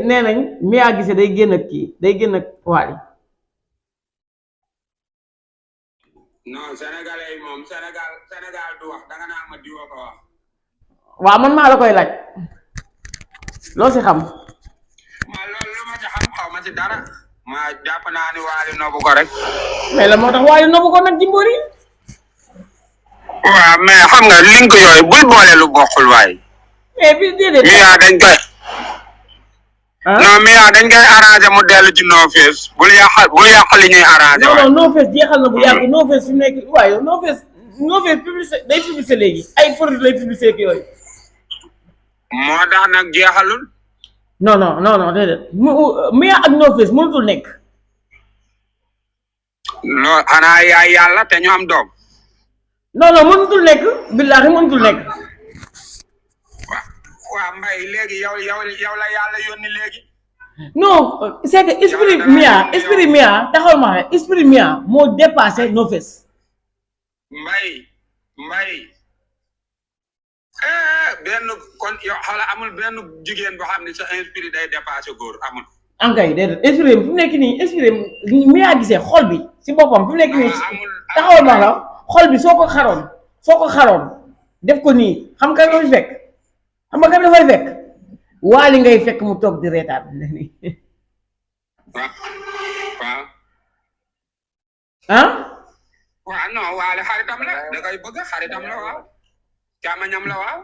nee nañ Mia Guissé day génn ak kii day génn ak Wally. non sénégalais yi moom Sénégal du wax danga naa ma diwoo ko wax. waaw man maa la koy laaj loo si xam. ma loolu lu ma ci xam xaw ma ci dara. ma jàpp naa ni Wally nobu ko rek. mais la moo tax Wally nobu ko nag Jimbori. waaw mais xam nga link yooyu bul boole lu bokkul waay. mais bi déedéet. Mia dañ koy. non Mia dañ koy arrangé mu dellu ci No Face bul yàq li ñuy arrangé. non No Face jeexal na bu yàgg No Face fi mu nekk waaye No Face publicité day publicité léegi ay produits lay publicité ak yooyu. moo tax nag jeexalul. non déedéet Mia ak No Face mënutul nekk. non xanaa yaay yàlla te ñu am doom. non mënutul nekk billaahi mënutul nekk. waaw Mbaye léegi yow la yàlla yónni léegi. non c'est que esprit Mia taxawal ma xam esprit Mia moo dépassé No Face. Mbaye benn kon yow xala amul benn jigéen boo xam ne sa esprit day dépassé góor amul. ankay déedéet esprit fu mu nekk nii esprit Mia Guissé xol bi si boppam fu mu nekk nii taxawal ma la xol bi soo ko xaroon def ko nii xam nga nga fi fekk xam nga dafay fekk Wally ngay fekk mu toog di reetaan. waaw. ah. waaw non Wally xaritam la da koy bëgg xaritam la waaw. càmmañam la waaw.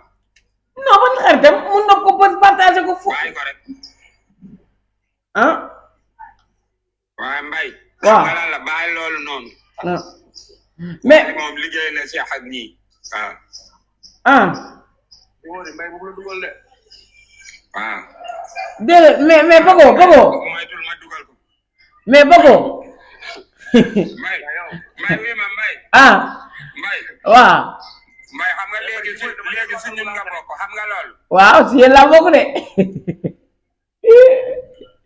non man xaritam mun na ko partagé ko fu. bàyyi ko rek. ah. waaw Mbaye. waaw xam nga la bàyyi loolu noonu. mais moom liggéey na si ak ñii waaw. ah. Mbaye boobu la dugal de. waaw. déedéet mais Pago. moytul ma dugal ko. mais Pago. Mbaye wi ma Mbaye. ah. Mbaye. waaw. Mbaye xam nga léegi si ñun nga bokk xam nga loolu. waaw si yéen laa bokk de.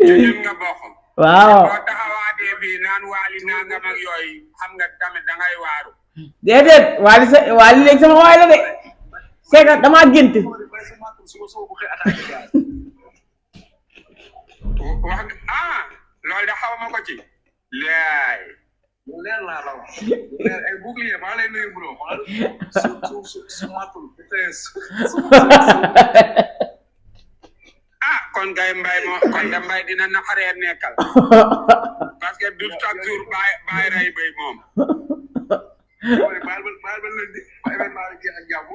si ñun nga bokk. waaw. boo taxawaatee fii naan Wally nangam ak yooyu xam nga tamit dangay waaru. déedéet Wally léegi sama waay la de. c'est que damaa gént. wax loolu de xaw ma ko ci. laay. leer laa la wax. leer ay bouclier maa lay nuyu buloo su matul. kon kay Mbaye kon de Mbaye dina naqaree nekkal. parce que du chaque jour bàyyi rey bay moom. baal ba lundi ba événement bi jeex ak jàmm.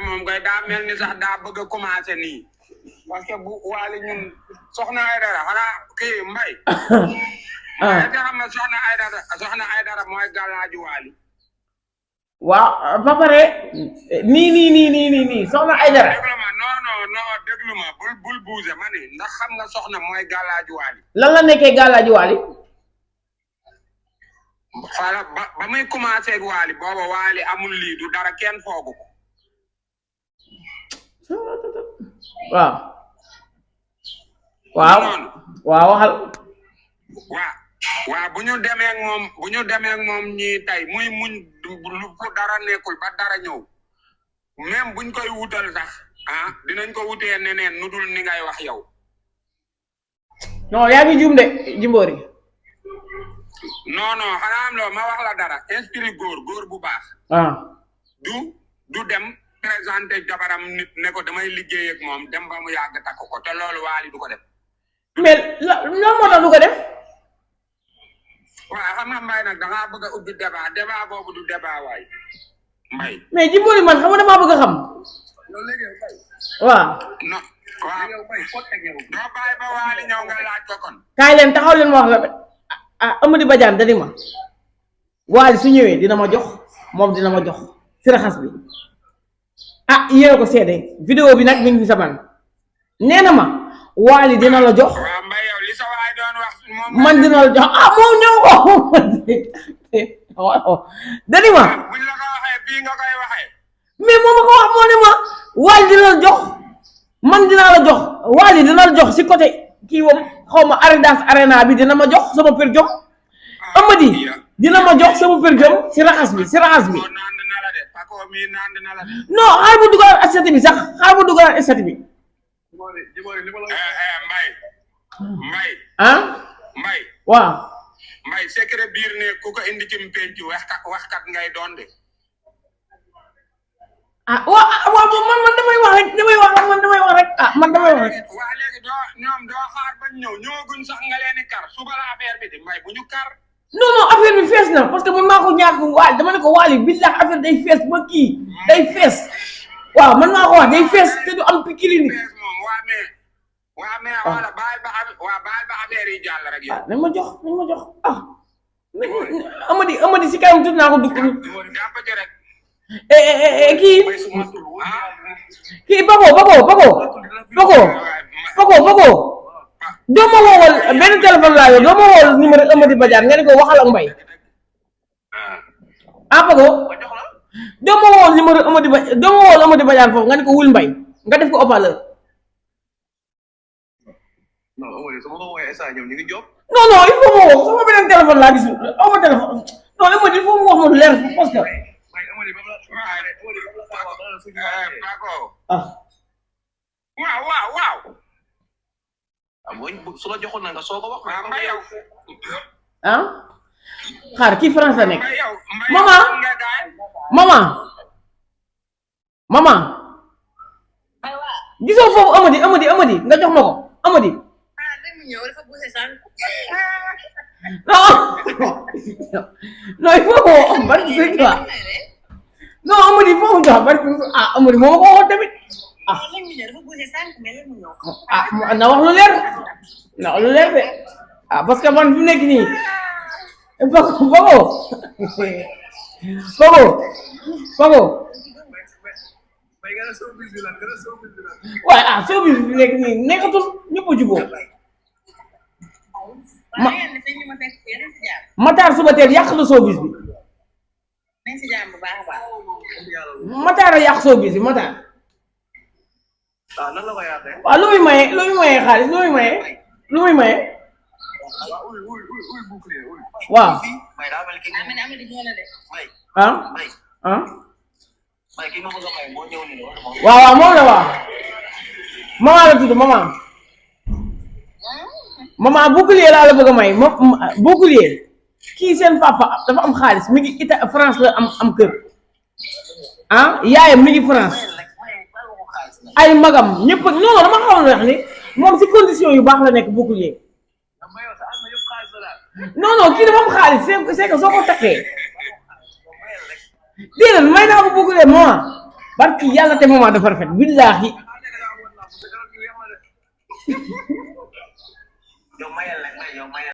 moom kay daa mel ni sax daa bëgg a commencé nii. parce que bu Wally ñun soxna Aïdara xanaa kii Mbaye. xam nga soxna Aïdara mooy gàllaaju Wally. waaw ba pare nii soxna Aïdara. déglu ma non déglu ma bul buuse ma ni ndax xam nga soxna mooy gàllaaju Wally. lan la nekkee gàllaaju Wally. xala ba muy commencé ak Wally booba Wally amul lii du dara kenn foogu ko. waaw waxal. waaw bu ñu demee ak moom ñii tey muy muñ lu fu dara nekkul ba dara ñëw même buñ koy wutal sax dinañ ko wutee neneen nu dul ni ngay wax yow. non yaa ngi juum de Jimbori. non xanaa am loo ma wax la dara esprit góor bu baax. du dem présenté jabaram nit ne ko damay liggéey ak moom dem ba mu yàgg takk ko te loolu Wally du ko def. mais loolu moo tax du ko def. waaw xam nga Mbaye nag da ngaa bëgg a ubbi débat boobu du débat waay Mbaye. mais Jimbori man xam nga damaa bëgg a xam. loolu léegi yow Mbaye. waaw. non waaw yow Mbaye foo teg yow. doo bàyyi ba Wally ñëw nga laaj ko kon. kaay leen taxaw leen ma wax la Amady Badiane dani ma Wally su ñëwee dina ma jox moom dina ma jox si raxas bi yéen ko seede vidéo bi nag mi ngi sa man nee na ma Wally dina la jox. waaw Mbaye yow li sa waay doon wax moom. man dina la jox moom ñëw ko dani ma. buñ la ko waxee bii nga koy waxee. mais moom ma ko wax moo ne ma Wally dina la jox man dinaa la jox Wally dina la jox si côté kii woom xaw ma Aridas Arena bi dina ma jox sama per jom Amady dina ma jox sama per jom si raxas bi. naan na la de Paco mi naan na la de. non xaar bu dugal statut bi sax xaar bu dugal statut bi Mbay ah Mbay waaw Mbay secret biir ne ku ko indi ci penc waxkat ngay doon de. ah waaw man damay wax rek man damay wax rek waa léegi ñoom doo xaar ba ñëwaguñ sax nga leen di kar suba la affaire bi di Mbay bu ñu kar. non affaire bi fees na parce que man maa ko ñaan waal dama ne ko waali billahi affaire day fees ba kii day fees waaw man maa ko wax day fees te du am pikiri ni waa mais wala baal ba affaire yi jàll rek yow. nañ ma jox amadi si kanam tuuti naa ko dugg jàpp ci rek. kii Bako doo ma woowal benn téléphone laa yor doo ma woowal numéro Amady Badiane nga ne ko waxal ak Mbaye Bako doo ma woowal numéro Amady Badiane foofu nga ne ko wul Mbaye nga def ko haut-parleur. non il faut ma woo sama beneen téléphone laa gisul aw ma téléphone non Amady il faut mu wax ma lu leer parce que waaw. su la joxoon na nga soo ko wax. xaar kii France la nekk maman gisoo foofu Amady nga jox ma ko Amady non il faut que barki sëñ quoi non Amady foofu jox barki Amady moo ma ko waxoon tamit na wax lu leer de parce que man fi nekk nii Bako waaye soo bi fi nekk nii nekkatul ñëpp a jubóo Matar suba teel yàq na showbiz bi Matar a yàq showbiz bi Matar waaw lu muy maye xaalis lu muy maye waaw waaw moom la waaw maman la tudd maman bouclier laa la bëgg a may bouclier kii seen papa dafa am xaalis mi ngi France la am kër yaayam mi ngi France ay magam ñëpp non dama xamal wax ni moom si condition yu baax la nekk bouclier non kii dafa am xaalis c'est que soo ko takkee déedéet may naa ko bouclier maman barki yàlla te maman dafa rafet billaahi